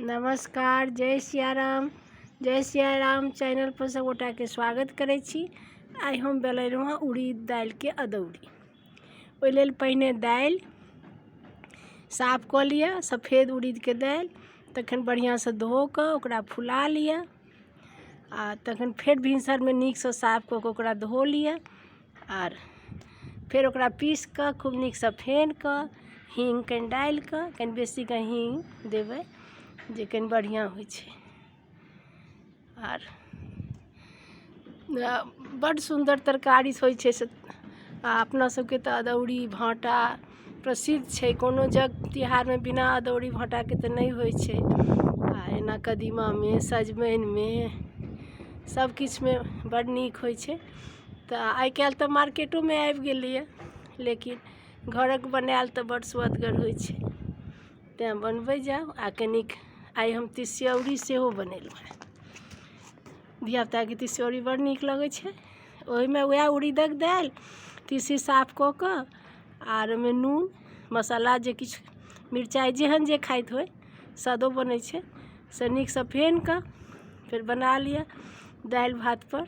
नमस्कार, जय सियाराम। जय सियाराम चैनल पर सब गोटाके स्वागत करै छी। आइ हम बनेलहुँ हँ उड़ीद दालिके अदौरी। ओहि लेल पहिने दालि साफ कऽ लिअ, सफेद उड़ीदके दालि, तखन बढ़िआँसँ धो कऽ ओकरा फुला लिअ आ तखन फेर भिनसरमे नीकसँ साफ कऽ कऽ ओकरा धो लिअ आर फेर ओकरा पीस कऽ खूब नीकसँ फेन कऽ हींग कनि डालि कऽ, कनि बेसीके हींग देबै जे कनि बढ़िआँ होइ छै। आर बड्ड सुन्दर तरकारी होइ छै से। आ अपना सबके तऽ अदौरी भाँटा प्रसिद्ध छै, कोनो जग तिहारमे बिना अदौरी भाँटाके तऽ नहि होइ छै। आ एना कदीमामे, सजमनिमे, सब किछुमे बड्ड नीक होइ छै। तऽ आइ काल्हि तऽ मार्केटोमे आबि गेलैए, लेकिन घरक बनायल तऽ बड्ड सुअदगर होइ छै, तेँ बनबै जाउ। आ कनिक आइ हम तिसियौरी सेहो बनेलहुँ हेँ। धियापुताके तिसियौरी बड़ नीक लगै छै। ओहिमे उएह उड़ीदक दालि, तीसी साफ कऽ कऽ आर ओहिमे नून मसाला जे किछु मिरचाइ जेहन जे खाइत होइ, सादो बनै छै, से नीकसँ फेन कऽ फेर बना लिअ। दालि भातपर,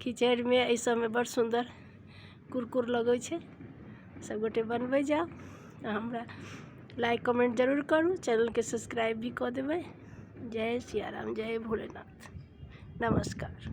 खिचड़िमे, एहि सबमे बड़ सुन्दर कुरकुर लगै छै। सबगोटे बनबै जाउ आ हमरा लाइक कमेंट जरूर करू, चैनलके सब्सक्राइब भी कऽ देबै। जय सियाराम, जय भोलेनाथ, नमस्कार।